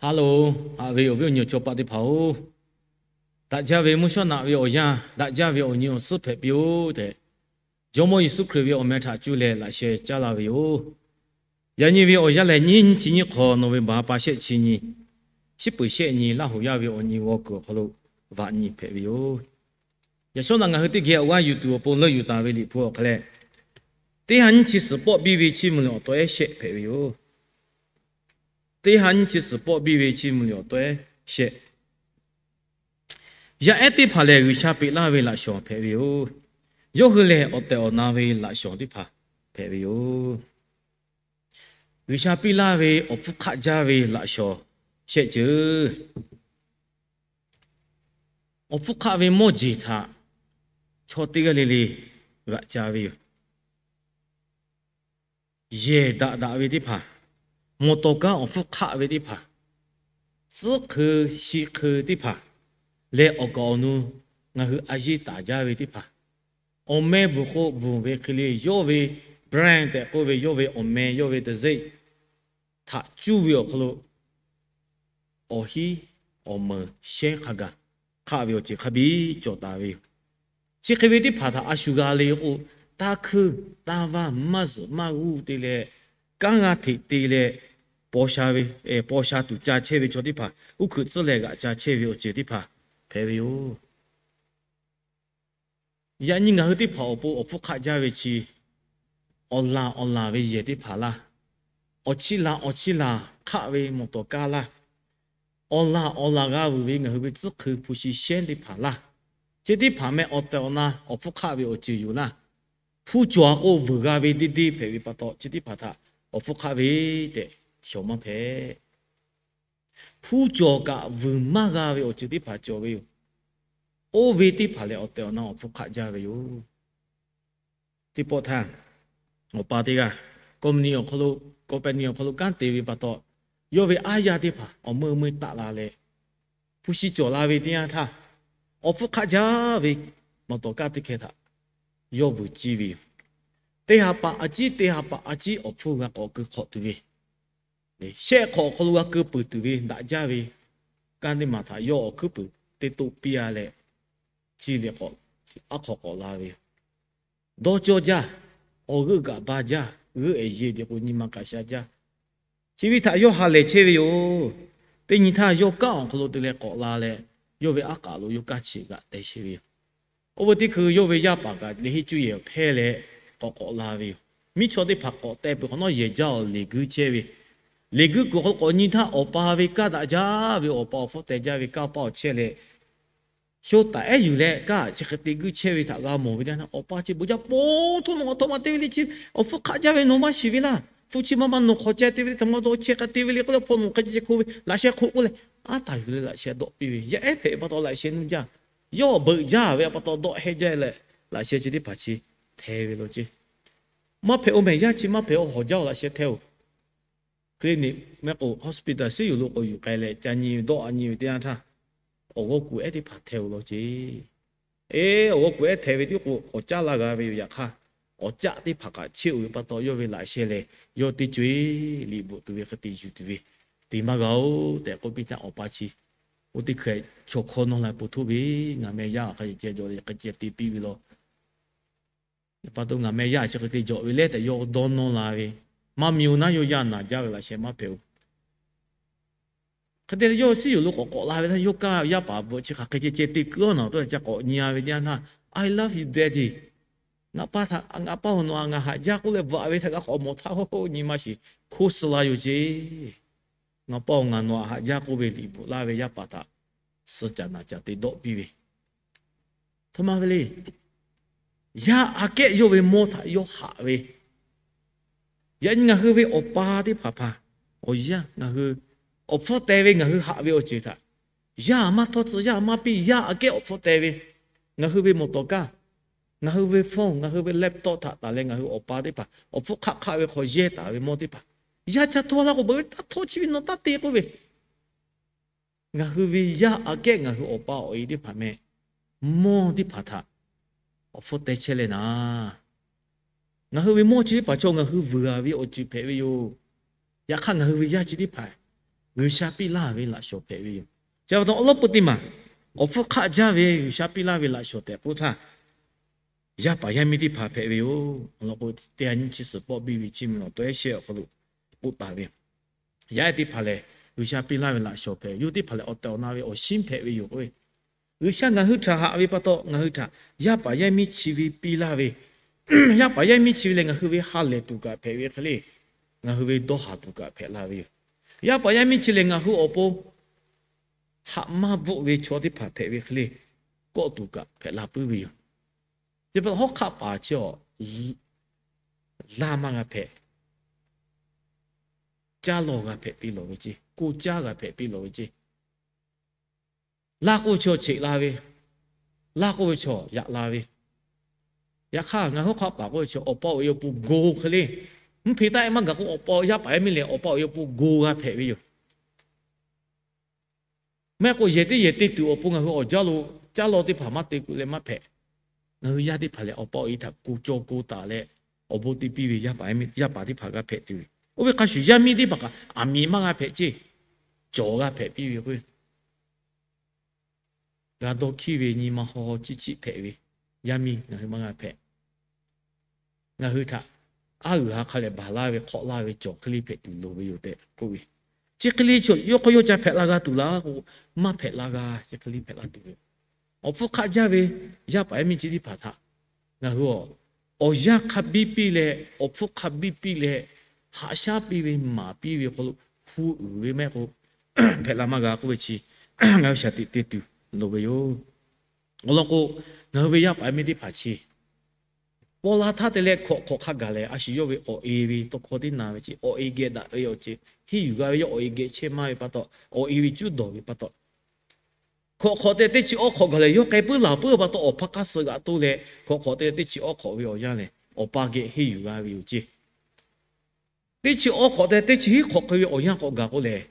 Hello, haꞈ ve awˬ viˉ awˬ nyi awˬ chaw paˆ teˇ hpaˍ-oˬ, daꞈ jaˇ ve mvuhˇ shawˉ naꞈ ve awˬ yanˇ, daꞈ jaˇ ve awˬ nyi awˬ suhˉ hpehꞈ piˇ-oˆ tehꞈ, Jawˇmawˇ Yeˍsuˆ Hkriꞈ ve awˬ meh htaꞈ cuˇ leh laꞈ sheh caˉ laˇ ve yoˬ. Yaꞈ nyi ve awˬ yanˇ lehˬ, nyiˇ nyiˇ chi nyiˇ hk'awꞈ nawˬ ve baˬ ha pa shehˆ chi nyi, shiˉ peuˍ shehˆ nyi Laˇ hoꞈ yaˇ ve awˬ nyi g'aw kuiˬ awˬ hk'aw lo vaꞈ nyi hpehꞈ ve yoˬ. Yaꞈ shawˉ naꞈ ngaˬ hui teˇ geh awˬ g'aˇ yuˬ tuˬ awˬ pon leuˆ yuˬ taˍ ve Liꞈ hpu awˬ hk'aw leh, teˇ ha nyiˇ chi suhˍ pawˆ biˇ ve chiˇ mvuh liꞈ awˬ tawehˉ shehˆ hpehꞈ ve yoˬ. Teˇ ha nyiˇ chi suhˍ pawˆ biˇ ve chiˇ mvuh liꞈ awˬ tawehˉ shehˆ. Yaˇ ehˉ teˇ hpaˍ lehˬ, G'uiˬsha peꞈ laˇ ve laꞈ shawnˍ hpehꞈ ve yoˬ. Yawˇ hui lehˬ, awˬ tehˬ awˬ na ve laꞈ shawnˍ teˇ hpaˍ hpehꞈ ve yoˬ. G'uiˬsha piˇ laˇ ve awˬ hpfuhˇ hk'aˆ jaˇ ve laꞈ shawnˍ shehˆ ceuˬ. Awˬ hpfuhˇ hk'aˆ ve mawˇ jeˬ htaꞈ chaw teˇ g'aˇ le le g'aꞈ ca ve yoˬ. Yehˬ daꞈ daꞈ ve teˇ hpaˍ, mawˬ tawˍ kaˇ awˬ hpfuhˇ hk'aˆ ve teˇ hpaˍ, tcuhˉ hk'eu shi hk'eu teˇ hpaˍ leh awˬ kaˍ awˬ nu ngaˬ hui a yeˇ taˍ jaˇ ve teˇ hpaˍ, awˬ meh bvuhˬ k'o bvuhˬ ve hk'e le, yawˇ ve brand tehꞈ k'oˆ ve, yawˇ ve awˬ meh, yawˇ ve tzuhꞈ htaꞈ cuˇ ve awˬ hk'aw lo awˬ hinˉ awˬ meunˍ shehˉ hk'a gaˬ hk'aˆ ve awˬ ceuˬ hk'a biˇ cawˬ taˍ ve yoˬ. Chi hk'e ve teˇ hpaˍ htaꞈ a shu g'a le k'o, taˇ hkuiˇ taˇ vaˇ maˇ zuhꞈ maˇ g'uˇ te leh, kanˉ g'a hteꞈ te leh, paw sha ve, paw sha tuˬ ca chehˇ ve chaw teˇ hpaˍ uˉ hkuiꞈ tcuhˉ leh g'aꞈ ca chehˇ ve awˬ ceuˬ teˇ hpaˍ hpehꞈ ve yoˬ. Yaꞈ nyi ngaˬ hui teˇ hpaˍ awˬ pon awˬ hpfuhˇ hk'aˆ jaˇ ve chi, awˬ laˬ awˬ laˬ ve yehˬ teˇ hpaˍ laˇ, awˬ chiˇ laˬ awˬ chiˇ laˬ hk'aˆ ve mawˬ tawˍ kaˇ laˇ, awˬ laˬ awˬ laˬ g'a vuiˬ ve ngaˬ hui ve tcuhˉ hk'eu hpu shi shehˉ teˇ hpaˍ laˇ, chi teˇ hpaˍ meh awˬ tehˬ awˬ na awˬ hpfuhˇ hk'aˆ ve awˬ ceuˬ yoˬ laˇ. Hpu cawˬ a k'o, vuiˬ g'a ve deˇ deˇ hpehꞈ ve pa taw, chi teˇ hpaˍ htaꞈ awˬ hpfuhˇ hk'aˆ ve tehꞈ shawˍ maˇ hpehꞈ. Hpu cawˬ kaꞈ vuiˬ maˇ g'a ve awˬ ceuˬ teˇ hpaˍ cawˬ ve yoˬ. Oˇ ve teˇ hpaˍ lehˬ, awˬ tehˬ awˬ na awˬ hpfuhˇ hk'aˆ jaˇ ve yoˬ. Teˇ pawˆ htaˇ, awˬ pa teˇ g'aˇ company awˬ hk'aw lo, company awˬ hk'aw lo kanˉ te ve pa taw, yawˇ ve aˉ yaˇ teˇ hpaˍ awˬ meuˇ meuˇ taˆ la leh, hpu shi cawˬ la ve teˇ yanˇ htaˇ, awˬ hpfuhˇ hk'aˆ jaˇ ve mawˬ tawˍ kaˇ teˇ hkeh htaꞈ yawˇ vuiˬ ciˇ ve yoˬ. Teˇ ha pa a ciˉ teˇ ha pa a ciˉ awˬ hpfuhˇ g'a k'awꞈ keu hk'awꞈ tuˬ ve, shehˆ hk'awꞈ awˬ hk'aw lo g'a keu peuˬ tuˬ ve daꞈ jaˇ ve kanˉ teˇ maˬ htaꞈ yawˇ awˬ hkuiˉ puiˍ teˇ toˆ piˇ a leh, ciˇ leh k'awꞈ aˉ hk'aw k'awꞈ la ve yoˬ. Dawˇ cawˇ jaˇ, awˬ g'euˆ gaꞈ ba jaˇ, g'euˆ ehˍ yeˬ te k'o nyi ma kaꞈ sha jaˇ. Chi ve htaꞈ yawˇ ha lehˬ chehˇ ve yoˬ. Teˇ nyi htaˇ yawˇ kanˉ awˬ hk'aw lo te leh k'awꞈ la leh, yawˇ ve aˉ k'aꞈ lo yawˇ kaˇ cheꞈ g'aꞈ teh chehˇ ve yoˬ. Oˇ ve teˇ hkui yawˇ ve yaˇ paˍ kaꞈ le heˆ cuˇ yehˬ hpehˇ leh k'awꞈ k'awꞈ la ve yoˬ. Miˉ chaw teˇ hpaˍ k'awꞈ teh peuˬ hk'awꞈ nawˉ yehˬ jaˇ awˬ leˬ guiˇ chehˇ ve, leˬ guiˇ kuiˬ awˬ hk'aw lo k'awꞈ nyi htaˇ, awˬ pa ve kaˇ daꞈ jaˇ ve, awˬ pa awˬ hpfuhˇ teh jaˇ ve kaˇ paˇ awˬ chehˇ leh, sho taˍ ehˉ yuˬ leh kaˇ chi hk'e te guiˇ chehˇ ve htaꞈ g'a mawˬ ve teˇ yanˇ, awˬ pa chi bon jaˇ po htoˇ nawˬ a htoꞈ ma te ve le, chi awˬ hpfuhˇ hk'aˆ jaˇ ve nawˬ maˇ shiˍ ve laˇ. Hpu chi ma ma nawˬ hk'awꞈ ca te ve le, htaꞈ ma taw chehˇ hk'a te ve le k'oˆ leh, hpaw nawˬ hk'e ceh ceh hk'oˆ ve, laꞈ sheh hk'oˆ k'oˆ leh, aˉ taˍ yuˬ leh laꞈ sheh dawˆ piˇ ve. Yaˇ ehˉ hpehꞈ pa taw laꞈ sheh nuˇ jaˇ. Yawˇ beuꞈ jaˇ ve pa taw dawˆ hehˇ jaˇ leh, laꞈ sheh chi teˇ hpaˍ chi hteh ve law ceˇ. Maˇ hpehꞈ-oˬ mehˬ, yaˇ chi maˇ hpehꞈ-oˬ, hawˍ jaˇ-oˬ, laꞈ sheh hteh-oˬ. Clinic meh k'o hospital shiˉ yuˬ lo k'awꞈ yuˬ k'ai leh ca nyi ve dawˆ a nyi ve teˇ yanˇ htaˇ, awˬ g'awˇ kuˬ ehˉ teˇ hpaˍ hteh-oˬ law ceˇ. Eˬ, awˬ g'awˇ kuˬ ehˉ hteh ve tiˉ k'o, awˬ caˆ laˇ g'a ve yoˬ. Yaꞈ hk'aˇ, awˬ caˆ teˇ hpaˍ kaꞈ cheˇ-oˬ ve pa taw, yawˇ ve laꞈ sheh lehˬ, yawˇ teˇ co-e liꞈ bvuhꞈ tuˬ ve hk'e te yuˬ tuˬ ve te maˇ g'a-oˬ tehꞈ k'oˆ piˇ htaˇ, awˬ pa chi oˇ teˇ hkeh chaw hkawˇ nawˇ la po htoˇ ve, ngaˬ meh yaˇ awˬ hk'a ceh ceh jawˬ leh hk'e ceh te piˇ ve law. Pa taw ngaˬ meh yaˇ chi hk'e te jawˬ ve leh tehꞈ yawˇ dawˇ nawˇ la ve, maˇ mi-oˬ naˉ yawˇ yaˇ naˬ jaˇ ve laꞈ sheh maˇ hpehꞈ-oˬ. Hk'e te leh yawˇ shiˉ yuˬ lo k'awꞈ k'awꞈ la ve htaˇ, yawˇ kaˇ yaˇ paˍ bvuhꞈ chi hk'aˬ hk'e ceh ceh te kuiˉ-aˉ naˬ, tawˇ leh ca k'awꞈ nyi-a ve teˇ yanˇ htaˇ, I love you, Daddy. Ngaˬ pa htaꞈ, ngaˬ pa-oˬ, nawˬ-a ngaˬ haꞈ jaˇ k'oˆ leh bvuhꞈ ve htaꞈ g'a k'awꞈ mawˬ htaˇ, oˇ nyi ma shiˍ hkoˇ suh la yoˬ ceˇ. Ngaˬ pa-oˬ, ngaˬ nawˬ-a haꞈ jaˇ k'oˆ ve liꞈ bvuhꞈ laˇ ve yaˇ paˍ htaꞈ suh caꞈ naˬ caꞈ te dawˆ piˇ ve, htoꞈ ma ve le. Yaˇ aꞈ kehˉ yawˇ ve mawˇ htaꞈ yawˇ haꞈ ve. Yaꞈ nyi ngaˬ hui ve awˬ pa teˇ hpaˍ hpaˍ, awˬ yanˇ ngaˬ hui awˬ hpfuhˇ teh ve ngaˬ hui haꞈ ve awˬ ceuˬ htaꞈ, yaˇ maˇ htawˇ tcuh, yaˇ maˇ piˇ, yaˇ aꞈ kehˉ awˬ hpfuhˇ teh ve, ngaˬ hui ve mawˬ tawˍ kaˇ, ngaˬ hui ve phone, ngaˬ hui ve laptop htaꞈ taˍ leh ngaˬ hui awˬ pa teˇ hpaˍ awˬ hpfuhˇ hk'aˆ hk'aˆ ve hk'aw yehˇ taˍ ve mawˇ teˇ hpaˍ, yaˇ ca htawˇ laˇ k'o, beuꞈ ve taˇ htawˇ chi ve nawˬ taˇ te k'oˆ ve, ngaˬ hui ve yaˇ aꞈ kehˉ ngaˬ hui awˬ pa awˬ e teˇ hpaˍ meh mawˇ teˇ hpaˍ htaꞈ awˬ hpfuhˇ teh chehˇ leh naˍ, ngaˬ hui ve mawˇ chi teˇ hpaˍ chaw ngaˬ hui vuiˬ-a ve awˬ ceuˬ hpehꞈ ve yoˬ. Yaꞈ hk'aˇ ngaˬ hui ve yaˇ chi teˇ hpaˍ G'uiˬsha piˇ laˇ ve laꞈ shawnˍ hpehꞈ ve yoˬ. Chi pa taw awˬ lawn peu teˇ maˬ, awˬ hpfuhˇ hk'aˆ jaˇ ve G'uiˬsha piˇ laˇ ve laꞈ shawnˍ tehꞈ k'oˆ htaˇ, yaˇ paˍ yaˇ miˇ teˇ hpaˍ hpehꞈ ve yoˬ. Awˬ lawn k'o, teˇ ha nyiˇ chi suhˍ pawˆ biˇ ve chi miˬ awˬ to ehˉ shehˆ awˬ hk'aw lo k'oˆ taˍ ve, yaˇ ehˉ teˇ hpaˍ lehˬ G'uiˬsha piˇ laˇ ve laꞈ shawnˍ hpehꞈ ve yoˬ. Teˇ hpaˍ lehˬ awˬ tehˬ awˬ na ve awˬ shinˉ hpehꞈ ve yoˬ k'oˆ ve, G'uiˬsha ngaˬ hui htaꞈ haꞈ ve pa taw, ngaˬ hui htaꞈ yaˇ paˍ yaˇ miˇ chi ve piˇ laˇ ve, yaˇ paˍ yaˇ miˇ chi ve lehˬ ngaˬ hui ve ha lehˬ tuˬ kaꞈ hpehꞈ ve hk'e le, ngaˬ hui ve dawˇ haˍ tuˬ kaꞈ hpehꞈ la ve yoˬ. Yaˇ paˍ yaˇ miˇ chi lehˬ ngaˬ hui awˬ pon haꞈ maˇ bvuhˆ ve chaw teˇ hpaˍ hpehꞈ ve hk'e le, kawˆ tuˬ kaꞈ hpehꞈ la puiˉ ve yoˬ. Chi pa taw hawˉ hk'aˆ paˍ chi awˬ laˇ maˇ g'a hpehꞈ, caˇ lawˬ g'a hpehꞈ piˇ lawˬ ve ceˇ, ko caˇ g'a hpehꞈ piˇ lawˬ ve ceˇ. Laˇ k'oˆ ve chaw cheꞈ la ve, laˇ k'oˆ ve chaw yaꞈ la ve. Yaꞈ hk'aˇ ngaˬ hui hawˉ hk'aˆ paˍ k'oˆ ve chaw awˬ pa awˬ e awˬ pon go hk'e le, mvuhˇ hpe taˆ e maˇ gaˬ k'o, awˬ pa yaˇ paˍ yaˇ miˇ lehˬ awˬ pa awˬ e awˬ pon go g'a hpehꞈ ve yoˬ. Maˇ heˆ k'o yehˬ teˇ yehˬ te tuˬ awˬ pon ngaˬ hui awˬ jaˇ lo caˇ lawˬ teˇ hpaˍ maˇ te kuˬ leh maˇ hpehꞈ. Ngaˬ hui yaˇ teˇ hpaˍ lehˬ awˬ pa awˬ e htaꞈ ko caw ko taˍ leh, awˬ bon te piˇ ve yaˇ paˍ teˇ hpaˍ g'a hpehꞈ tuˬ ve. Oˇ ve hk'a shuˍ yaˇ miˇ teˇ hpaˍ kaꞈ aˬ miˍ maˇ g'a hpehꞈ ceˇ, cawˬ g'a hpehꞈ piˇ ve k'o, g'a dawˇ hkiˇ ve nyi ma haw haw chiˆ chiˆ hpehꞈ ve yaˇ miˇ ngaˬ hui maˇ g'a hpehꞈ. Ngaˬ hui htaꞈ aˉ g'uiˬ ha hk'a lehˬ baˬ laˇ ve hk'awꞈ laˇ ve cawˬ hk'e le hpehꞈ tuˬ loˍ ve yoˬ tehꞈ k'oˆ ve. Chi hk'e le chaw yawˇ hk'aw yawˇ ca hpehꞈ la g'a tuˬ laˇ k'o, maˇ hpehꞈ la g'a, chi hk'e le hpehꞈ la tuˬ ve. Awˬ hpfuhˇ hk'aˆ jaˇ ve yaˇ paˍ yaˇ miˇ chi teˇ hpaˍ htaꞈ ngaˬ hui awˬ yanˇ hk'a biˇ piˇ leh, awˬ hpfuhˇ hk'a biˇ piˇ leh, haꞈ shaˉ piˇ ve maˍ piˇ ve hk'aw lo hu uiˍ ve maˇ heˆ k'o, hpehꞈ la maˇ g'a k'oˆ ve chi ngaˬ hui shaˍ tiꞈ te tuˬ loˍ ve yoˬ. Awˬ lawn k'o, ngaˬ hui ve yaˇ paˍ yaˇ miˇ teˇ hpaˍ chi paw la htaˇ te leh hkawꞈ hk'awꞈ hk'a gaˬ lehˬ, a shu yawˇ ve awˬ e ve tawˇ hkawˇ teˇ na ve chi awˬ e geh daꞈ ve awˬ ceuˬ henˇ yuˬ g'a ve, yawˇ awˬ e geh chehˇ maˇ ve pa taw, awˬ e ve cuˉ dawˬ ve pa taw, hkawꞈ hk'awꞈ te teˇ chi awˉ hk'awꞈ gaˬ lehˬ, yawˇ k'ai puiˉ laˬ puiˉ pa taw awˬ hpaˇ hk'aˇ suh g'aꞈ toˇ leh, hkawꞈ hk'awꞈ te teˇ chi awˉ hk'awꞈ ve awˬ yanˇ lehˬ, awˬ pa geh henˇ yuˬ g'a ve yoˬ ceˇ. Teˇ chi awˉ hk'awꞈ te teˇ chi hiˉ hk'awꞈ hk'e ve awˬ yanˇ k'awꞈ gaˬ k'o lehˬ,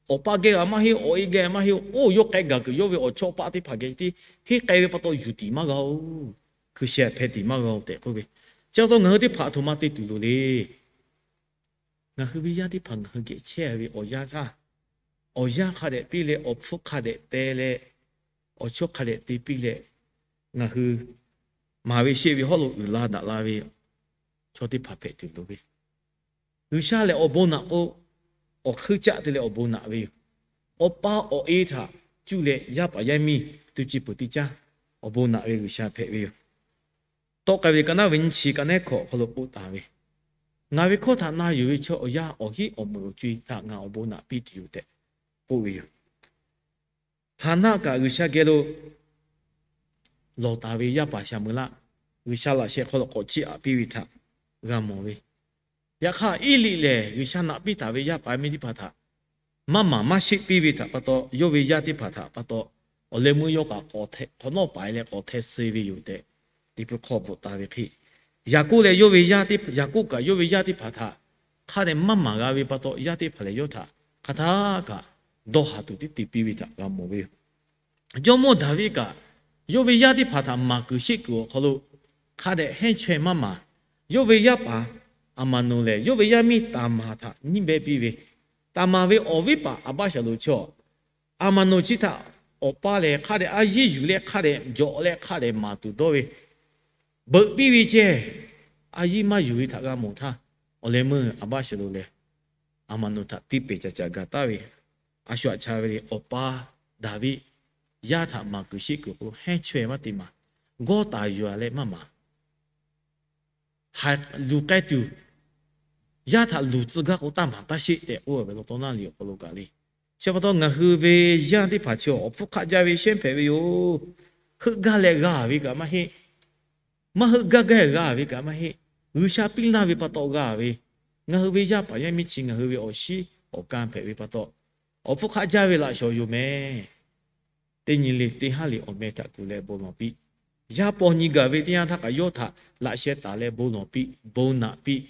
awˬ pa geh g'a maˇ heˆ, awˬ e geh maˇ heˆ, oˇ yawˇ k'ai gaˬ kuiˬ yawˇ ve awˬ chawˇ paˆ teˇ hpaˍ geh tiˉ henˇ k'ai ve pa taw yuˬ tiˍ maˇ g'a-oˬ, hkui sheh hpeh tiˍ maˇ g'a-oˬ tehꞈ k'oˆ ve. Chi pa taw ngaˬ hui teˇ hpaˍ aˬ htoꞈ ma te tuˬ loˍ le. Ngaˬ hui ve yaˇ teˇ hpaˍ ngaˬ hui geh chehˇ ve awˬ yanˇ htaˇ, awˬ yanˇ hk'a dehꞈ piˇ leh, awˬ hpfuhˇ hk'a dehꞈ te leh, awˬ chawˇ hk'a dehꞈ te piˇ leh, ngaˬ hui maˍ ve sheˆ ve hawˉ lo uiˍ la daꞈ la ve chaw teˇ hpaˍ hpehꞈ tuˬ loˍ ve. G'uiˬsha lehˬ awˬ bon naꞈ k'o, awˬ hkuiˇ caˆ te leh awˬ bon naꞈ ve yoˬ. Awˬ pa awˬ e htaꞈ cuˇ leh yaˇ paˍ yaˇ miˇ tu ci peuˬ teˇ caˉ awˬ bon naꞈ ve G'uiˬsha hpehꞈ ve yoˬ. Tawˆ k'ai ve ka naˉ ve nyiˇ chi ka nehˉ hkawꞈ awˬ hk'aw lo k'oˆ taˍ ve, Ngaˬ ve hkawˇ htaꞈ na yuˬ ve chaw awˬ yanˇ awˬ hiˉ awˬ meuꞈ awˬ co-e htaꞈ ngaˬ awˬ bon naꞈ piˇ tuˬ yoˬ tehꞈ k'oˆ ve yoˬ. Haˍnaˆ kaꞈ G'uiˬsha geh lo lawˬ taˍ ve yaˇ paˍ Saˍmo-eˍlaˆ G'uiˬsha laꞈ sheh hk'aw lo k'awꞈ chiˇ aꞈ piˇ ve htaꞈ g'a mawˬ ve. Yaꞈ hk'aˇ Eˇliˆ lehˬ G'uiˬsha naꞈ piˇ taˍ ve yaˇ paˍ yaˇ miˇ teˇ hpaˍ htaꞈ maˇ maˍ maˇ sheˆ piˇ ve htaꞈ pa taw, yawˇ ve yaˇ teˇ hpaˍ htaꞈ pa taw, awˬ leh meuˇ yawˇ kaꞈ hk'awꞈ nawˉ paiˍ leh k'awꞈ hte suh ve yoˬ tehꞈ, Liꞈ hpu hk'aw bvuhꞈ taˍ ve hk'e, Yaˍkoˆ leh yawˇ ve yaˇ teˇ, Yaˍkoˆ kaꞈ yawˇ ve yaˇ teˇ hpaˍ htaꞈ hk'a dehꞈ maˇ maˍ g'a ve pa taw, yaˇ teˇ hpaˍ lehˬ yawˇ htaꞈ hk'aˬ htaˇ kaꞈ dawˇ haˍ tuˬ tiˉ te piˇ ve htaꞈ g'a mawˬ ve yoˬ. Jawˇmawˇ Daˍviˆ kaꞈ yawˇ ve yaˇ teˇ hpaˍ htaꞈ maˍ kuiˬ sheˆ kuiˬ awˬ hk'aw lo hk'a dehꞈ hehnˇ chaweh maˇ maˍ. Yawˇ ve yaˇ paˍ Aˍmaˍnoˍ lehˬ yawˇ ve yaˇ miˇ Taˍmaˍ htaꞈ nyiˇ beh piˇ ve, Taˍmaˍ ve awˬ viˉ paˍ Aˍbaˆsaˍlonˍ chi Aˍmaˍnoˍ chi htaꞈ awˬ pa lehˬ hk'a dehꞈ a yiˇ yuˬ leh hk'a dehꞈ jawꞈ leh hk'a dehꞈ maˍ tuˬ dawˇ ve, beuꞈ piˇ ve ceh, a yiˇ maˇ yuˬ ve htaꞈ g'a mawˬ htaˇ, awˬ leh meuˇ Aˍbaˆsaˍlonˍ lehˬ Aˍmaˍnoˍ htaꞈ tiˇ pehˍ caˍ caˍ gaˬ taˍ ve, a shu aꞈ cha ve le. Awˬ pa Daˍviˆ yaˇ htaꞈ maˍ kuiˬ sheˆ kuiˬ k'o hehnˇ chaweh maˇ te maˍ, gawˇ taˍ yuˬ-a leh maˇ maˍ. Haiˬ luˬ k'ai tuˬ, yaˇ htaꞈ luˬ tcuh gaˇ k'o taˇ maˍ taˇ sheˆ tehꞈ k'oˆ ve law taw naˇ liꞈ awˬ hk'aw lo kaꞈ le. Chi pa taw ngaˬ hui ve yaˇ teˇ hpaˍ chi awˬ hpfuhˇ hk'aˆ jaˇ ve shehˉ hpehꞈ ve yoˬ. Heuˆ gaˇ leh g'a ve kaꞈ maˇ heˆ. Maˇ heuˆ gaˇ gaˇ g'a ve kaꞈ maˇ heˆ. G'uiˬsha piˇ laˇ ve pa taw g'a ve. Ngaˬ hui ve yaˇ paˍ yaˇ miˇ chi ngaˬ hui ve awˬ shiˉ awˬ kan hpehꞈ ve pa taw, awˬ hpfuhˇ hk'aˆ jaˇ ve laꞈ shawnˍ yoˬ mehˍ. Teˇ nyi le teˇ haˉ le awˬ meh htaꞈ kuˬ leh bon lawˬ piˇ. Yaˇ paw nyi gaˬ ve teˇ yanˇ htaˇ kaꞈ yawˇ htaꞈ laꞈ sheh taˍ leh bon lawˬ piˇ, bon naꞈ piˇ.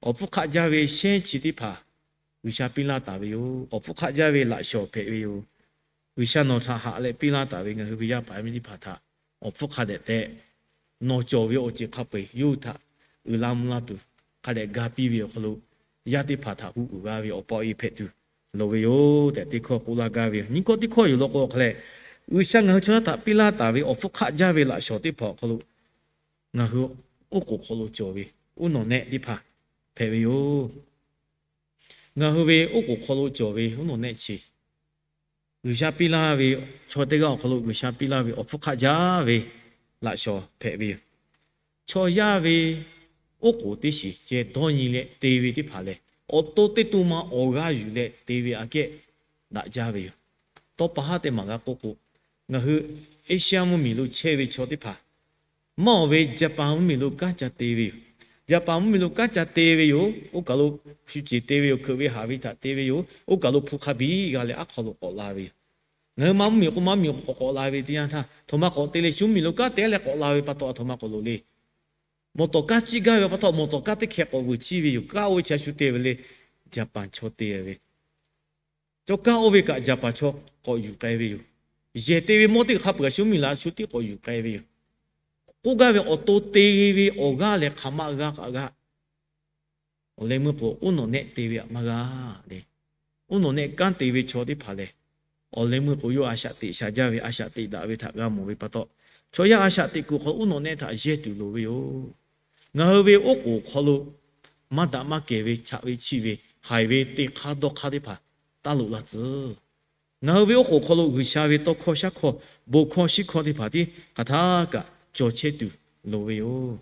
Awˬ hpfuhˇ hk'aˆ jaˇ ve shehˉ chi teˇ hpaˍ G'uiˬsha piˇ laˇ taˍ ve yoˬ. Awˬ hpfuhˇ hk'aˆ jaˇ ve laꞈ shawnˍ hpehꞈ ve yoˬ. G'uiˬsha nawˬ htaꞈ haꞈ leh piˇ laˇ taˍ ve ngaˬ hui ve yaˇ paˍ yaˇ miˇ teˇ hpaˍ htaꞈ awˬ hpfuhˇ hk'a dehꞈ tehꞈ, nawˬ cawˬ ve awˬ ceuˬ hk'a peu-eˬ yawˇ hui htaꞈ uiˍ la mvuh la tuˬ hk'a dehꞈ ga piˇ ve awˬ hk'aw lo, yaˇ teˇ hpaˍ htaꞈ hu uiˍ g'a ve awˬ pa awˬ e hpehꞈ tuˬ loˍ ve yoˬ tehꞈ teˇ hkawˇ k'oˆ laˇ gaˇ ve yoˬ. Nyiˇ hkawˇ teˇ hkawˇ yoˬ law k'o, hk'a lehˬ G'uiˬsha ngaˬ hui chaw yaˇ htaꞈ piˇ laˇ taˍ ve awˬ hpfuhˇ hk'aˆ jaˇ ve laꞈ shawnˍ teˇ hpaˍ awˬ hk'aw lo ngaˬ hui oˉ k'oˍ hk'aw lo cawˬ ve uˉ nawˬ nehˆ teˇ hpaˍ hpehꞈ ve yoˬ. Ngaˬ hui ve oˉ k'oˍ hk'aw lo cawˬ ve uˉ nawˬ nehˆ chi G'uiˬsha piˇ laˇ ve, chaw teˇ g'aˇ awˬ hk'aw lo G'uiˬsha piˇ laˇ ve awˬ hpfuhˇ hk'aˆ jaˇ ve laꞈ shawnˍ hpehꞈ ve yoˬ. Chaw yaˇ ve oˉ k'oˍ teˇ shiˍ ceh dawˇ nyi leh te ve teˇ hpaˍ lehˬ, awˬ to teˇ to ma awˬ g'aˇ yuˬ leh te ve aꞈ kehˉ daꞈ jaˇ ve yoˬ. Tawˇ pa haˉ teˇ maˬ g'a k'oˆ k'o, ngaˬ hui Asia mvuhˇmiˬ lo chehˇ ve chaw teˇ hpaˍ maˇ awˬ ve Japan mvuhˇmiˬ lo kanˉ ca te ve yoˬ. Japan mvuhˇmiˬ lo kanˉ ca te ve yoˬ. Oˇ kaˬ lo shu ceˬ te ve yoˬ. Hkeuꞈ ve haꞈ ve htaꞈ te ve yoˬ. Oˇ kaˬ lo hpu hk'a biˇ g'a leh aˉ hk'aw lo k'awꞈ la ve yoˬ. Ngaˬ hui ma mvuhˇmiˬ k'o ma mvuhˇmiˬ k'awꞈ k'awꞈ la ve teˇ yanˇ htaˇ, aˬ htoꞈ ma k'awꞈ te le, shu mvuhˇmiˬ lo kanˉ te leh k'awꞈ la ve pa taw aˬ htoꞈ ma k'awꞈ loˍ le. Mawˬ tawˍ kanˉ ciˇ gaˇ ve pa taw mawˬ tawˍ kanˉ teˇ hkeh k'awꞈ vuiˬ ciˇ ve yoˬ. Kanˉ oˇ ve chi a shu te ve le. Japan chaw te ve chaw kanˉ oˇ ve kaꞈ Japan chaw k'awꞈ yuˬ k'ai ve yoˬ. Yehˬ te ve mawˇ teˇ hk'a peuˬ a shu mvuhˇmiˬ la shu tiˉ k'awꞈ yuˬ k'ai ve yoˬ. K'oˆ gaˇ ve awˬ to te ve awˬ g'aˇ leh hk'aˬ ma g'a kaꞈ g'a. Awˬ leh meuˇ k'o, oˉ nawˬ nehˆ te ve htaꞈ maˇ g'a le. Oˉ nawˬ nehˆ kanˉ te ve chaw teˇ hpaˍ lehˬ, awˬ leh meuˇ k'o, yawˇ a shaꞈ teꞈ shaˍ jaˇ ve, a shaꞈ teꞈ daꞈ ve htaꞈ g'a mawˬ ve pa taw, chaw yaˇ a shaꞈ teꞈ kuiˬ hk'aw lo oˉ nawˬ nehˆ htaꞈ yehˇ tuˬ loˍ ve yoˬ. Ngaˬ hui ve oˉ k'oˍ hk'aw lo maˇ daꞈ maˇ kehˬ ve, chaꞈ ve chiˇ ve, haiˬ ve teˇ hk'aˇ dawˇ hk'aˇ teˇ hpaˍ taˇ loꞈ la tcuh. Ngaˬ hui ve oˉ k'oˍ hk'aw lo G'uiˬsha ve tawˇ hkawˇ shaˉ hkawˇ, bon hkawˇ shiˉ hkawˇ teˇ hpaˍ tiˉ hk'aˬ htaˇ kaꞈ cawˬ chehˇ tuˬ loˍ ve yoˬ.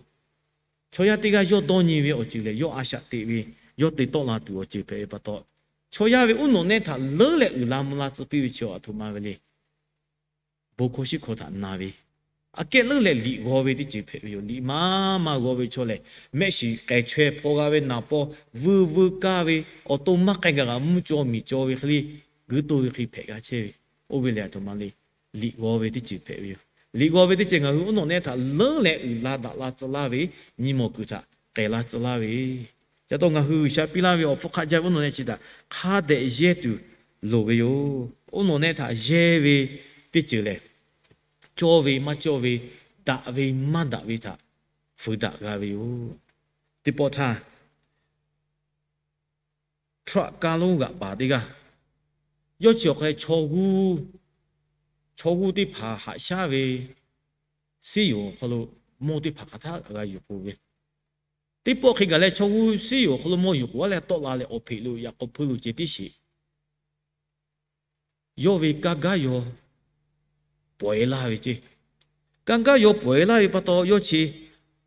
Chaw yaˇ teˇ g'aˇ yawˇ dawˇ nyi ve awˬ ceuˬ lehˬ, yawˇ a shaꞈ teꞈ ve, yawˇ te tawˆ la tuˬ awˬ ceuˬ hpehꞈ ve pa taw, chaw yaˇ ve uˉ nawꞈ nehˆ htaꞈ leuˉ leh uiˍ la mvuh la tcuh piˇ ve chi aˬ htoꞈ ma ve le. Bon hkawˇ shiˉ hkawˇ htaꞈ na ve, aꞈ kehˉ leuˉ leh liꞈ g'aw ve teˇ ceuˬ hpehꞈ ve yoˬ. Liꞈ maˇ maˇ g'aw ve chaw lehˬ, mehˆ shiˍ k'ehˬ chaweh hpaw g'a ve naˍ paw vuiˇ vuiˇ kaˇ ve, awˬ to maˇ k'ai gaˬ g'aꞈ mvuhˇ caw miˬ caw ve hk'e le, guiˇ toˇ ve hk'e hpehꞈ g'a chehˇ ve. Oˇ ve lehˬ aˬ htoꞈ ma le. Liꞈ g'aw ve teˇ ceuˬ hpehꞈ ve yoˬ. Liꞈ g'aw ve teˇ ceuˬ ngaˬ hui uˉ nawꞈ nehˆ htaꞈ leuˉ leh uiˍ la daꞈ la tcuh laˇ ve, nyi mawˬ kuiˬ htaꞈ k'ehˬ la tcuh laˇ ve, ca taw ngaˬ hui G'uiˬsha piˇ laˇ ve awˬ hpfuhˇ hk'aˆ jaˇ ve uˉ nawꞈ nehˆ chi htaꞈ hk'a dehꞈ yehˇ tuˬ loˍ ve yoˬ. Uˉ nawꞈ nehˆ htaꞈ yehˇ ve teˇ ceuˬ lehˬ, cawˇ ve maˇ cawˇ ve, daꞈ ve maˇ daꞈ ve htaꞈ fuiˍ daꞈ g'a ve yoˬ. Teˇ pawˆ htaˇ, Htraꞈ kaˇ lonˉ g'aꞈ paˍ teˇ g'aˇ, yawˇ chi awˬ hk'a chaw g'uˇ, chaw g'uˇ teˇ hpaˍ haꞈ shaˉ ve, siˉ yoˍ awˬ hk'aw lo mawˇ teˇ hpaˍ hk'aˬ htaˇ g'a yuˬ k'oˍ ve, teˇ pawˆ hk'e gaˬ leh chaw g'uˇ siˉ yoˍ awˬ hk'aw lo mawˇ yuˬ k'oˍ a leh tawˆ la leh awˬ hpeꞈ lo yaꞈ k'aw hpuiˇ lo ceh tiˉ sheˍ. Yawˇ ve kaˇ gaˇ yaw pawˍ-e laˇ ve ceˇ. Kaˇ gaˇ yaw pawˍ-e laˇ ve pa taw, yawˇ chi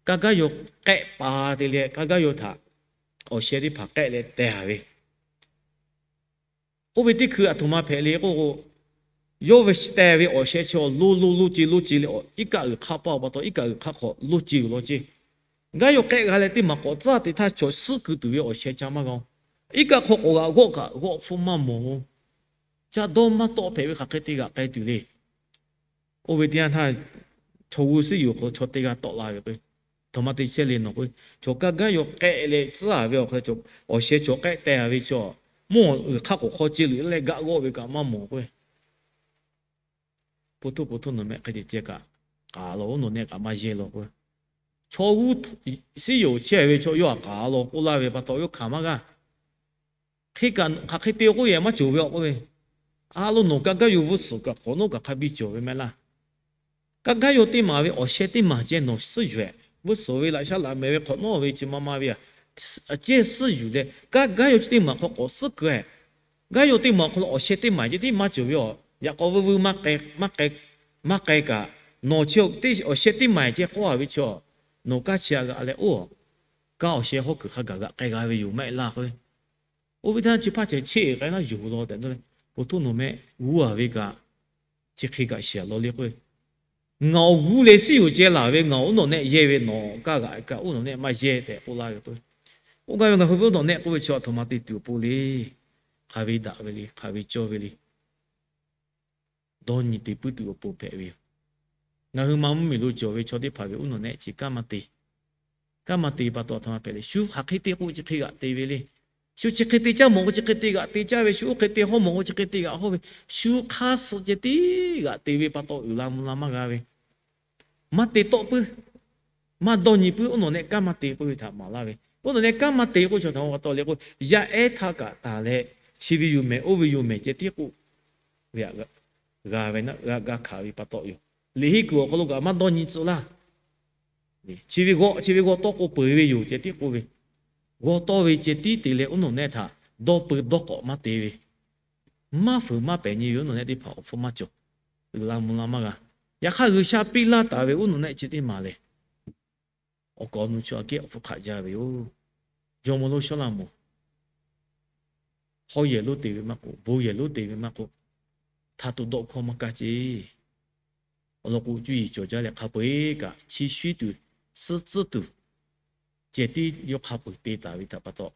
kaˇ gaˇ yaw k'ehˆ pa te leh kaˇ gaˇ yaw htaꞈ awˬ sheh teˇ hpaˍ k'ehˆ leh teh a ve, oˇ ve teˇ hkui aˬ htoꞈ ma hpehꞈ le k'oˆ k'o, yawˇ ve teh ve awˬ sheh chi awˬ lo lo lo ce lo ce leh, iˉ kaˆ uiˍ hk'aˇ paˇ-oˬ pa taw, iˉ kaˆ uiˍ hk'aˇ hk'aw lo ce uiˍ law ceˇ. Gaˇ yaw k'ehˆ g'a leh teˇ maˬ k'awꞈ tcuhˉ te htaˇ, chaw suhˉ keu tuˬ ve awˬ sheh ca maˇ g'a-oˬ. Iˉ kaˆ hk'aw k'awꞈ g'aꞈ g'awˆ kaꞈ g'awˆ hpfuhˇ maˇ mawˬ-oˬ. Ca dawˇ maˇ tawˆ hpehꞈ ve hk'aˬ hk'e te g'aꞈ k'ai tuˬ le. Oˇ ve teˇ yanˇ htaˇ, chaw g'uˇ suhˉ yoˬ hk'aw chaw teˇ g'aˇ tawˆ la ve k'o, aˬ htoꞈ ma te chehˇ le nawˬ k'o, chaw kaˇ gaˇ yaw k'ehˆ leh tcuhˉ a ve awˬ hk'aw lo awˬ sheh chaw k'ehˆ teh a ve chi, mawˇ uiˍ hk'aˇ k'awꞈ hk'aw ce luꞈ leh gaˆ g'awˆ ve kaꞈ maˇ mawˬ k'o, po htoˇ po htoˇ nawˬ mehˆ hk'e ceh ceh kaꞈ k'aˍ law, oˉ nawˬ nehˆ kaꞈ maˇ yehˇ law k'o, chaw g'uˇ suhˉ yoˬ chehˇ ve chaw yawˇ htaꞈ k'aˍ law k'oˆ laˇ ve pa taw, yawˇ hkanˍ maˇ g'a. Hk'e kaꞈ hk'aˬ hk'e te k'oˆ yehˬ maˇ cawˬ ve awˬ k'oˆ ve, a lo nawˬ kaˇ gaˇ yaw vuiˇ suhˍ kaꞈ hk'awꞈ nawˉ kaꞈ hk'a biˇ cawˬ ve mehˆ laˇ. Kaˇ gaˇ yaw teˇ maˬ ve awˬ sheh teˇ maˬ ceh nawˬ suhˉ yuˬ-ehˍ. Vuiˇ suhˍ ve laꞈ shaˉ laꞈ mehˍ ve hk'awꞈ nawˉ ve chi ma ma ve a, a cehˇ suhˉ yuˬ leh kaˇ gaˇ yaw chi teˇ maˬ hk'aw k'awꞈ suhˉ keu-ehˍ. Gaˇ yaw teˇ maˬ awˬ hk'aw lo awˬ sheh teˇ maˬ ceh tiˉ maˇ cawˬ ve a, yaꞈ k'aw vuiˇ vuiˇ maˇ k'ai kaꞈ, nawˬ chi awˬ sheh teˇ maˬ ceh k'awˇ a ve chi, nawˬ kaˇ chi a g'aꞈ leh oˇ, kaˇ awˬ sheh hawˉ kuiˬ hk'a gaˬ g'aꞈ k'ai g'a ve yoˬ maˇ heˆ laˇ k'o, oˇ ve htaˇ chi hpaˇ ceh cheˇ k'ai naˉ yuˬ law tehꞈ k'oˆ leh, po htoˇ nawˬ mehˆ g'uˇ a ve kaꞈ, chi hk'e kaꞈ shiˍ a law le k'o, ngaˬ awˬ g'uˇ leh suhˉ yoˬ ceh laˬ ve ngaˬ oˉ nawˬ nehˆ yehˇ ve nawˬ kaˇ g'aꞈ kaꞈ oˉ nawˬ nehˆ maˇ yehˇ tehꞈ k'oˆ laˇ ve k'o, k'oˆ gaˇ ve ngaˬ hui ve oˉ nawˬ nehˆ k'oˆ ve chi aˬ htoꞈ ma te tuˬ awˬ pon le. Hk'aˬ ve daꞈ ve le, hk'aˬ ve cawˇ ve le. Dawˇ nyi te puiˉ tuˬ awˬ pon hpehꞈ ve yoˬ. Ngaˬ hui ma mvuhˇmiˬ lo cawˬ ve chaw teˇ hpaˍ ve uˉ nawˬ nehˆ chi kanˉ maˇ te. Kanˉ maˇ te pa taw aˬ htoꞈ ma hpehꞈ le. Shu hk'aˬ hk'e te k'o chi hk'e g'aꞈ te ve le. Shu chi hk'e te caˇ mawˬ k'o chi hk'e te g'aꞈ te caˇ ve, shu oˇ hk'e te hawˉ mawˬ k'o chi hk'e te g'aꞈ hawˉ ve, shu hk'aˇ suh ceh tiˉ g'aꞈ te ve pa taw uiˍ la mvuh la maˇ g'a ve. Maˇ te tawˆ puiˉ, maˇ dawˇ nyi puiˉ, oˉ nawˬ nehˆ kanˉ maˇ te k'oˆ ve htaꞈ maˍ laˇ ve. Oˉ nawˬ nehˆ kanˉ maˇ te k'oˆ chi aˬ htoꞈ ma pa taw le k'o, yaˇ ehˉ htaˇ kaꞈ taˍ leh, chi ve yoˬ mehˍ, oˇ ve yoˬ mehˍ ceh tiˉ k'oˆ ve, g'a ve, g'a hkanˍ ve pa taw yoˬ. Liꞈ henˇ kuiˬ awˬ hk'aw lo kaꞈ maˇ dawˇ nyi tcuh laˇ. Chi ve g'awˆ, chi ve g'awˆ tawˇ k'o peuˬ ve yoˬ ceh tiˉ k'oˆ ve, g'awˆ tawˇ ve ceh tiˉ te leh oˇ nawˬ nehˆ htaꞈ dawˇ peu dawˇ k'awꞈ maˇ te ve, maˇ fuiˍ maˇ pehˍ nyi ve oˇ nawˬ nehˆ teˇ hpaˍ awˬ hpfuhˇ maˇ cawˬ. Uiˍ la mvuh la maˇ g'a. Yaꞈ hk'aˇ, G'uiˬsha piˇ laˇ taˍ ve oˇ nawˬ nehˆ chi teˇ maˬ lehˬ, awˬ kaˍ awˬ nu chaw aꞈ kehˉ awˬ hpfuhˇ hk'aˆ jaˇ ve yoˬ. Jawˇmawˇ lonˉ Sawˉlaꞈmonˍ hawˉ yehˬ lonˉ te ve maˇ k'oˆ, bon yehˬ lonˉ te ve maˇ k'oˆ, htaꞈ tuˬ dawˆ hkawˇ maˇ kaˇ ceˇ. Awˬ lawn k'o, cuˇ yiˍ cawˬ jaˇ leh hk'a peu-eˬ kaꞈ chi shuiˉ tuˬ, suhˉ tcuhˉ tuˬ, ceh tiˉ yawˇ hk'a peu-eˬ te taˍ ve htaꞈ pa taw,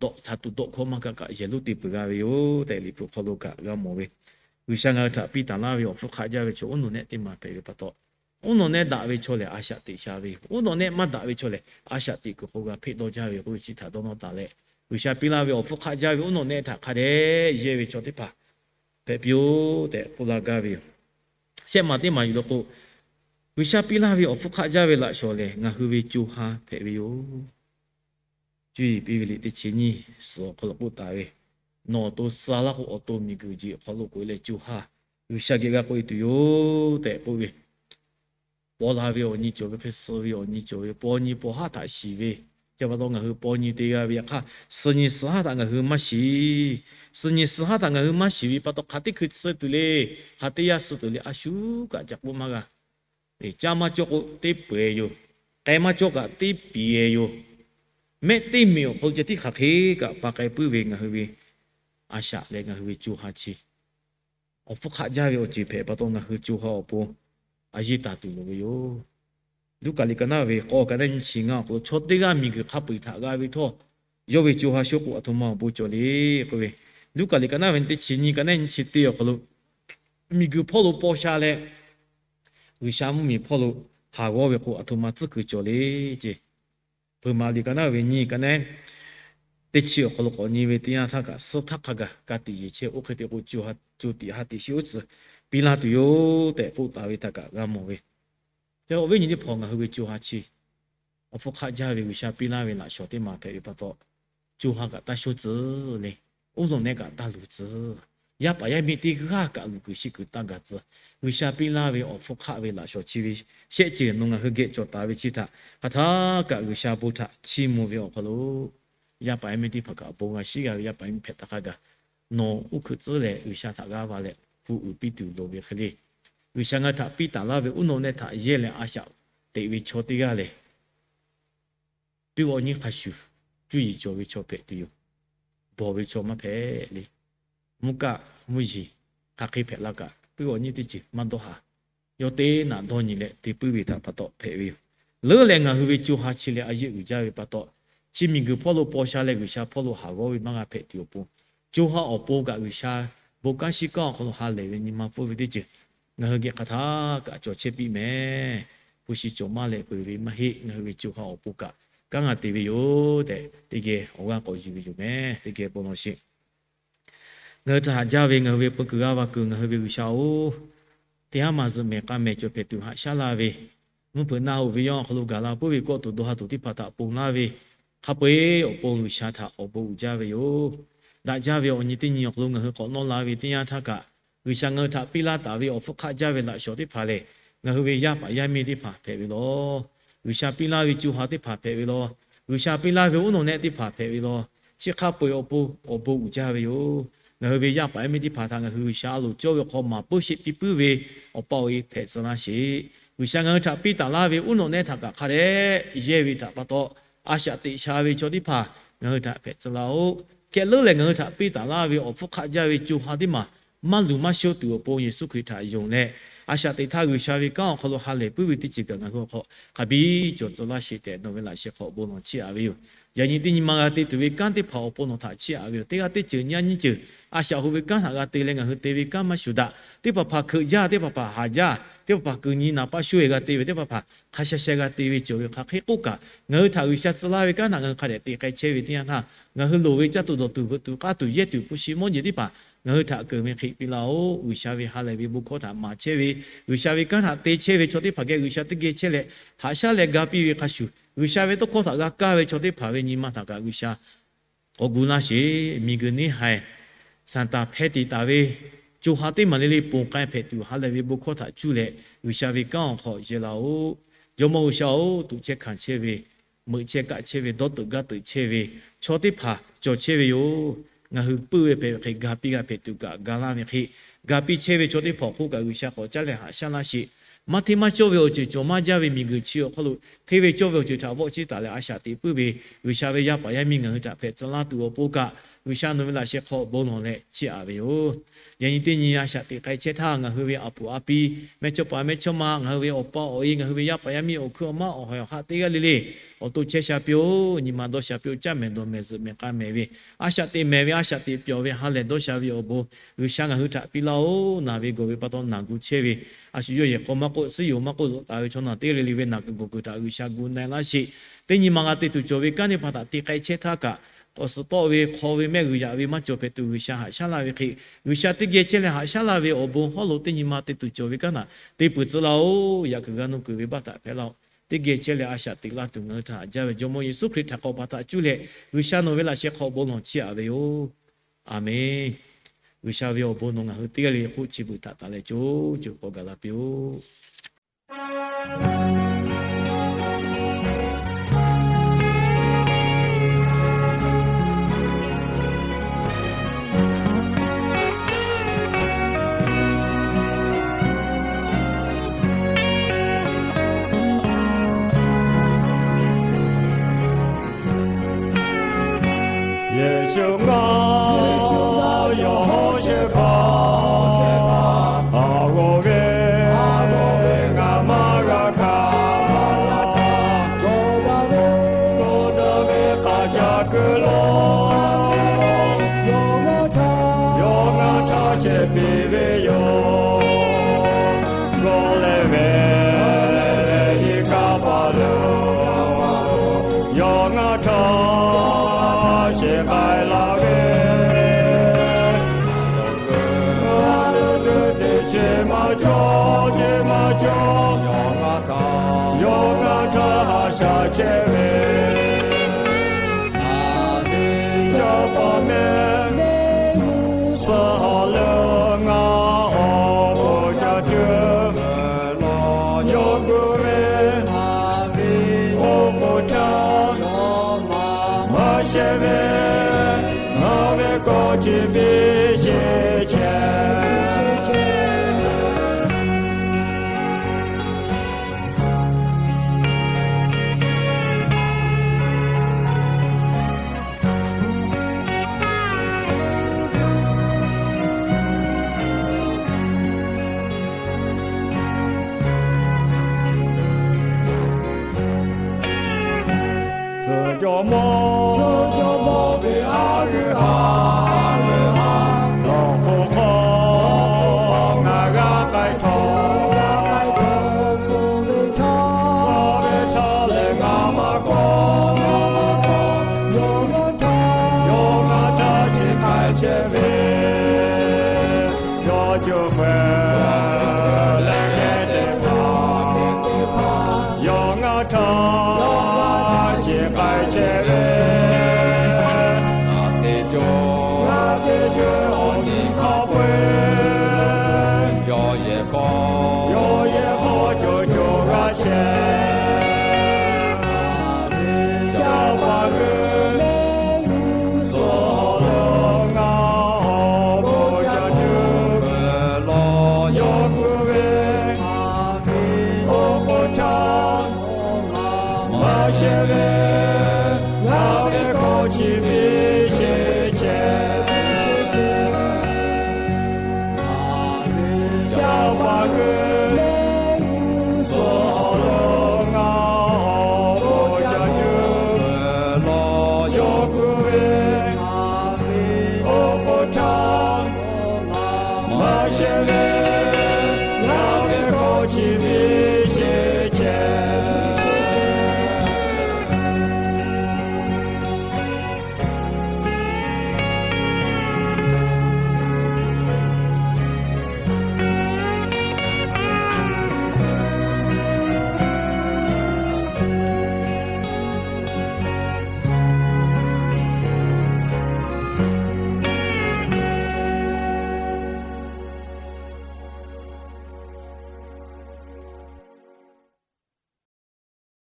dawˆ htaꞈ tuˬ dawˆ hkawˇ maˇ kaˇ kaꞈ yehˬ lonˉ te peuˬ g'a ve yoˬ tehꞈ, Liꞈ hpu hk'aw lo kaꞈ g'a mawˬ ve. G'uiˬsha ngaˬ hui htaꞈ piˇ taˍ laˇ ve awˬ hpfuhˇ hk'aˆ jaˇ ve chaw oˇ nawˬ nehˆ teˇ maˬ hpehꞈ ve pa taw, oˇ nawˬ nehˆ daꞈ ve chaw lehˬ, a shaꞈ teꞈ sha ve yoˬ. Oˇ nawˬ nehˆ maˇ daꞈ ve chaw lehˬ, a shaꞈ teꞈ kuiˬ hk'aw g'a hpeˆ dawˇ jaˇ ve k'oˆ ve chi htaꞈ dawˇ nawˇ taˍ leh, G'uiˬsha piˇ laˇ ve awˬ hpfuhˇ hk'aˆ jaˇ ve oˇ nawˬ nehˆ htaꞈ hk'a dehꞈ yehˇ ve chaw teˇ hpaˍ hpehꞈ piˇ-oˆ tehꞈ k'oˆ laˇ gaˇ ve yoˬ. Shehˆ maˬ teˇ maˬ yuˬ law k'o, G'uiˬsha piˇ laˇ ve awˬ hpfuhˇ hk'aˆ jaˇ ve laꞈ shawˍ lehˬ, ngaˬ hui ve co ha hpehꞈ ve yoˬ. Cuˇ yiˍ piˇ ve liꞈ teˇ chi nyiˇ suhˍ awˬ hk'aw lo k'oˆ taˍ ve, nawˬ awˬ to suh laˇ k'o, awˬ to miˬguiˬ jeˬ awˬ hk'aw lo k'oꞈ-e leh co ha G'uiˬsha geh g'a k'oꞈ-e tuˬ yoˬ tehꞈ k'oˆ ve, paw la ve awˬ nyi cawˬ ve hk'e, suh ve awˬ nyi cawˬ ve, paw nyi paw haˉ htaꞈ shiˍ ve, chi pa taw ngaˬ hui paw nyi te g'a ve. Yaꞈ hk'aˇ, suh nyi suh haˉ htaꞈ ngaˬ hui maˇ shiˍ. Suh nyi suh haˉ htaꞈ ngaˬ hui maˇ shiˍ ve pa taw, hk'aˬ teˇ hkui suh tuˬ le, hk'aˬ teˇ yanˇ suh tuˬ le, a shu kaꞈ ca k'oˆ maˇ g'a. Caˇ maˇ cawˇ k'o teˇ peu-eˬ yoˬ. K'ai maˇ cawˇ kaꞈ teˇ piˍ-eˬ yoˬ. Mehˆ teˇ miˬ awˬ hk'aw lo ceh tiˉ hk'aˬ hk'e kaꞈ pa k'ai puiˉ ve ngaˬ hui ve a shaꞈ leh ngaˬ hui ve co ha chi awˬ hpfuhˇ hk'aˆ jaˇ ve awˬ ceuˬ hpehꞈ pa taw, ngaˬ hui co ha awˬ pon a yeˇ taˍ tuˬ loˍ ve yoˬ. Luˉkaꞈ liꞈ ka naˉ ve k'awˇ ka naˉ nyiˇ chi ngaˇ awˬ hk'aw lo, chaw teˇ g'aˇ miˬguiˬ hk'a peu-eˬ htaꞈ g'a ve htawˇ, yawˇ ve co ha sho k'o, aˬ htoꞈ ma awˬ bon cawˬ le k'oˆ ve, Luˉkaꞈ liꞈ ka naˉ ve teˇ chi nyiˇ ka naˉ nyiˇ chi teˇ awˬ hk'aw lo, miˬguiˬ hpawˇ lo paw sha leh, G'uiˬsha mvuhˇmiˬ hpawˇ lo haˍ g'awˇ ve k'o, aˬ htoꞈ ma tcuhˉ kuiˬ cawˬ le ceˇ. Hpeuꞈ maˍ liꞈ ka naˉ ve nyiˇ ka naˉ teˇ chi awˬ hk'aw lo k'awꞈ nyi ve teˇ yanˇ htaˇ kaꞈ, suh htaˇ hk'a gaˬ ka tiꞈ yeˬ chehˇ. Oˇ hk'e te k'o, co ha co tiꞈ ha tiꞈ shiˍ uˉ tcuh piˇ laˇ tuˬ yoˬ tehꞈ k'oˆ taˍ ve htaꞈ kaꞈ g'a mawˬ ve. Awˬ viˉ nyi teˇ hpaˍ, ngaˬ hui ve co ha chi awˬ hpfuhˇ hk'aˆ jaˇ ve G'uiˬsha piˇ laˇ ve laꞈ shawˍ teˇ maˬ hpehꞈ ve pa taw, co ha kaꞈ taˇ sho tcuh le. Oˇ nawˬ nehˆ kaꞈ taˇ luˬ tcuh. Yaˇ paˍ yaˇ miˇ teˇ g'aˇ kaꞈ luˬ kuiˬ shiˍ kuiˬ taˇ gaˬ tcuh. G'uiˬsha piˇ laˇ ve awˬ hpfuhˇ hk'aˆ ve laꞈ shawˍ chi ve shehˆ ceuˬ nawˬ ngaˬ hui geh cawˬ taˍ ve chi htaꞈ hk'aˬ htaˇ kaꞈ G'uiˬsha bon htaꞈ chiˇ mvuh ve awˬ hk'aw lo, yaˇ paˍ yaˇ miˇ teˇ hpaˍ kaꞈ bon g'a shiˉ g'a ve yaˇ paˍ yaˇ miˇ hpehꞈ taˍ hk'a gaˬ, nawˬ uˉ hkuiꞈ tcuhˉ leh G'uiˬsha htaꞈ g'aˇ va leh hu uiˍ piˇ tuˬ loˍ ve hk'e le. G'uiˬsha ngaˬ hui htaꞈ piˇ taˍ laˇ ve oˇ nawˬ nehˆ htaꞈ yehˇ leh a shaꞈ teꞈ ve chaw teˇ g'aˇ lehˬ, piˇ g'awꞈ nyi hk'a shuˍ, cuˇ yiˍ cawˬ ve chaw hpehꞈ tuˬ yoˬ. Bawˬ ve chaw maˇ hpehꞈ le. Mvuhˇ kaˆ mvuhˇ yeˬ hk'aˬ hk'e hpehꞈ la kaꞈ, piˇ g'awꞈ nyi teˇ ceuˬ maˇ dawˇ haˍ. Yawˇ teˇ naꞈ dawˇ nyi leh te puiˉ ve htaꞈ pa taw hpehꞈ ve yoˬ. Leuˉ leh ngaˬ hui ve co ha chi leh a yeˇ uiˍ jaˇ ve pa taw, chi miˬguiˬ hpawˇ lo paw sha leh G'uiˬsha hpawˇ lo haˍ g'awˇ ve maˇ g'a hpehꞈ tuˬ awˬ pon, co ha awˬ pon kaꞈ G'uiˬsha bon kanˉ shiˉ kanˉ awˬ hk'aw lo ha lehˬ ve nyi ma pfuhˇ ve teˇ ceuˬ ngaˬ hui geh hk'aˬ htaˇ kaꞈ cawˬ chehˇ piˇ mehˍ. Hpu shi cawˬ maˇ leh peuˬ ve maˇ heˆ. Ngaˬ hui ve co ha awˬ pon kaꞈ kanˉ ngaˬ te ve yoˬ tehꞈ, teˇ geh awˬ g'aˇ k'awꞈ yuˬ ve yoˬ mehˍ. Teˇ geh bon lawˬ sheˍ. Ngaˬ hui htaꞈ haꞈ jaˇ ve ngaˬ hui ve peu kuiˬ g'aˇ va kuiˬ ngaˬ hui ve G'uiˬsha-oˬ, teˇ haˉ maˬ zuhꞈ mehˍ k'a mehˍ cawˬ hpehꞈ tuˬ haꞈ shaˉ laˇ ve, mvuhˇ hpeuꞈ naˆ hoꞈ ve yawˇ awˬ hk'aw lo gaˬ la puiˉ ve kawˆ tuˬ dawˇ ha tuˬ teˇ hpaˍ htaꞈ ponˬ laˇ ve, hk'a peu-eˬ awˬ pon G'uiˬsha htaꞈ awˬ bon uiˍ jaˇ ve yoˬ. Daꞈ jaˇ ve awˬ nyi teˇ nyi awˬ hk'aw lo ngaˬ hui k'awꞈ nawˇ la ve teˇ yanˇ htaˇ kaꞈ, G'uiˬsha ngaˬ hui htaꞈ piˇ laˇ taˍ ve awˬ hpfuhˇ hk'aˆ jaˇ ve laꞈ shawˍ teˇ hpaˍ lehˬ, ngaˬ hui ve yaˇ paˍ yaˇ miˇ teˇ hpaˍ hpehꞈ ve law. G'uiˬsha piˇ laˇ ve co ha teˇ hpaˍ hpehꞈ ve law. G'uiˬsha piˇ laˇ ve oˉ nawˬ nehˆ teˇ hpaˍ hpehꞈ ve law. Chi hk'a peu-eˬ awˬ pon awˬ bon uiˍ jaˇ ve yoˬ. Ngaˬ hui ve yaˇ paˍ yaˇ miˇ teˇ hpaˍ htaꞈ ngaˬ hui G'uiˬsha a loˍ cawˇ ve hk'aw maˍ puiˉ sheˆ piˇ puiˉ ve awˬ pa awˬ e hpehꞈ tcuh laˇ sheˍ. G'uiˬsha ngaˬ hui htaꞈ piˇ taˍ laˇ ve oˉ nawˬ nehˆ htaꞈ kaꞈ hk'a dehꞈ yehˇ ve htaꞈ pa taw, a shaꞈ teꞈ sha ve chaw teˇ hpaˍ ngaˬ hui htaꞈ hpehꞈ tcuh laˇ-oˆ. Hk'e leuˉ lehˬ, ngaˬ hui htaꞈ piˇ taˍ laˇ ve awˬ hpfuhˇ hk'aˆ jaˇ ve co ha teˇ maˬ maˇ luˬ maˇ shoˆ tuˬ awˬ pon Yeˍsuˆ Hkriꞈ htaꞈ yonˍ leh, a shaꞈ teꞈ htaˇ G'uiˬsha ve kanˉ awˬ hk'aw lo ha lehˬ puiˉ ve teˇ ceuˬ kaꞈ ngaˬ hui awˬ hk'aw hk'a biˇ cawˬ tcuh laˇ sheˍ tehꞈ nawˬ ve laꞈ sheh hk'aw bon lawˬ chiˇ aꞈ ve yoˬ. Yaꞈ nyi teˇ nyi ma g'a te tuˬ ve kanˉ teˇ hpaˍ awˬ pon nawˬ htaꞈ chiˇ aꞈ ve yoˬ. Teˇ g'aˇ teˇ ceuˬ nyi a nyi ceuˬ a shaꞈ ho ve kanˉ htaꞈ g'a te leh ngaˬ hui te ve kanˉ maˇ shuˍ daꞈ. Teˇ hpaˍ hpaˍ hkeuꞈ jaˇ, teˇ hpaˍ hpaˍ haˍ jaˇ, teˇ hpaˍ hpaˍ kuiˬ nyi naˍ paˇ sho-e g'a te ve, teˇ hpaˍ hpaˍ hk'a sha sha g'a te ve cawˬ ve hk'aˬ hk'e k'oˆ kaꞈ, ngaˬ hui htaꞈ G'uiˬsha tcuh laˇ ve kanˉ htaꞈ ngaˬ hui hk'a dehꞈ te k'ai chehˇ ve teˇ yanˇ htaˇ, ngaˬ hui loˍ ve caˇ tuˬ dawˬ tuˬ veuꞈ tuˬ k'aˇ tuˬ yehˇ tuˬ hpu shi mawˇ jeˬ teˇ hpaˍ ngaˬ hui htaꞈ keunˍ ve hk'e piˇ laˇ-oˆ. G'uiˬsha ve ha lehˬ ve bon hkawˇ htaꞈ maˍ chehˇ ve, G'uiˬsha ve kanˉ htaꞈ te chehˇ ve chaw teˇ hpaˍ geh G'uiˬsha teˇ geh chehˇ leh haꞈ shaˉ leh ga piˇ ve hk'a shuˍ, G'uiˬsha ve tawˇ hkawˇ htaꞈ g'a kaˇ ve chaw teˇ hpaˍ ve nyi ma htaꞈ kaꞈ G'uiˬsha k'awꞈ gu laˇ sheˍ. Miˬguiˬ neˇ haiˬ Saˍtanˍ hpeh tiˍ taˍ ve co ha teˇ maˬ le le ponˬ k'ai hpehꞈ tuˬ, ha lehˬ ve bon hkawˇ htaꞈ cuˇ leh G'uiˬsha ve kanˉ awˬ hk'aw yehˬ laˇ-oˆ. Jawˇmawˇ G'uiˬsha-oˬ, tuꞈ chehˇ hkanˍ chehˇ ve, meuꞈ chehˇ kaˆ chehˇ ve, dawˇ teuꞈ gaˇ teuꞈ chehˇ ve chaw teˇ hpaˍ cawˬ chehˇ ve yoˬ. Ngaˬ hui puiˉ ve hpehꞈ ve hk'e, ga piˇ g'a hpehꞈ tuˬ kaꞈ ga laˇ ve hk'e, ga piˇ chehˇ ve chaw teˇ hpaˍ awˬ hk'oˆ kaꞈ G'uiˬsha k'awꞈ caˉ leh haꞈ shaˉ laˇ sheˍ. Maˇ hteˇ maˇ cawˇ ve awˬ ceuˬ cawˬ maˇ jaˇ ve miˬguiˬ chi awˬ hk'aw lo, hteˇ ve cawˇ ve awˬ ceuˬ htaꞈ vawˆ ciˇ taˍ leh a shaꞈ teꞈ puiˉ ve G'uiˬsha ve yaˇ paˍ yaˇ miˇ ngaˬ hui htaꞈ hpehꞈ tcuh laˇ tuˬ awˬ pon kaꞈ, G'uiˬsha nawˬ ve laꞈ sheh hk'aw bon lawˬ leh chiˇ aꞈ ve yoˬ. Yaꞈ nyi teˇ nyi a shaꞈ teꞈ k'ai chehˇ htaˇ, ngaˬ hui ve a puˍ a pi, mehˇchawˇ paˍ mehˇchawˇma, ngaˬ hui ve awˬ pa awˬ e, ngaˬ hui ve yaˇ paˍ yaˇ miˇ awˬ hkuiˉ awˬ maˇ awˬ hawehˬ awˬ haˆ teˇ g'aˇ le le, awˬ to chehˇ sha piˇ-oˆ. Nyi ma dawˇ sha piˇ-oˆ. Caˇ mehˍ dawˬ mehˍ zuhꞈ mehˍ k'a mehˍ ve, a shaꞈ teꞈ mehˍ ve, a shaꞈ teꞈ pyawˬ ve ha lehˬ dawˇ sha ve awˬ bon G'uiˬsha ngaˬ hui htaꞈ piˇ laˇ-oˆ. Naˬ ve gawˬ ve pa taw naˬ gu chehˇ ve, a shu yawˇ yehˬ hk'aw maˇ k'oˆ, suhˉ yoˬ maˇ k'oˆ, zuhꞈ taˍ ve chaw naˬ teˇ g'aˇ le le ve naˬ kuiˬ gawˬ kuiˬ htaꞈ G'uiˬsha gu na-e laˇ sheˍ. Teˇ nyi ma g'a te tuˬ cawˬ ve kanˉ teˇ hpaˍ htaꞈ te k'ai chehˇ htaˇ kaꞈ, k'awꞈ suhˍ tawˆ ve hk'aw ve mehˆ g'uiˬ yaꞈ ve maˇ cawˬ hpehꞈ tuˬ G'uiˬsha haꞈ shaˉ laˇ ve hk'e, G'uiˬsha teˇ geh chehˇ leh haꞈ shaˉ laˇ ve awˬ bon hawˉ lo teˇ nyi ma te tuˬ cawˬ ve kanˉ htaꞈ te peuˬ tcuh laˇ-oˆ. Yaꞈ kuiˬ g'a nuˇ kuiˬ ve baˆ htaꞈ hpehꞈ laˇ-oˆ. Teˇ geh chehˇ leh a shaꞈ teꞈ laˇ tuˬ ngaˬ hui htaꞈ haꞈ jaˇ ve Jawˇmawˇ Yeˍsuˆ Hkriꞈ htaꞈ k'awꞈ pa htaꞈ cuˇ leh G'uiˬsha nawˬ ve laꞈ sheh hk'aw bon lawˬ chiˇ aꞈ ve yoˬ. Aˬmenˍ. G'uiˬsha ve awˬ bon nawˬ ngaˬ hui teˇ g'aˇ le k'oˆ chi beuꞈ htaꞈ taˍ leh co co k'awꞈ gaˬ la piˇ-oˆ. Yeˍsuˆ ngaˬ yawˇ hawˉ shehˍ hpaˇ, a g'awˬ ve ngaˬ maˇ g'a kaˇ. G'awˬ daꞈ ve k'aˬ ca kuiˬ lo, yawˇ ngaˬ htaˇ chehˇ piˇ ve yoˬ. G'awˬ leh ve iˉ kaˆ paˍ lo, yawˇ ngaˬ htaˇ sheˍ k'ai laˇ ve, teˇ chi maˇ cawˬ, chi maˇ cawˬ, yawˇ ngaˬ htaˇ haꞈ shaꞈ chehˇ ve, ca pa meh suh ha leh ngaˬ awˬ bon ca cuˇ, yawˇ gu ve oˇ k'o htaˇ maˇ shehˍ ve, ngaˬ ve kawˆ chi biˇ sheˍ chehˇ.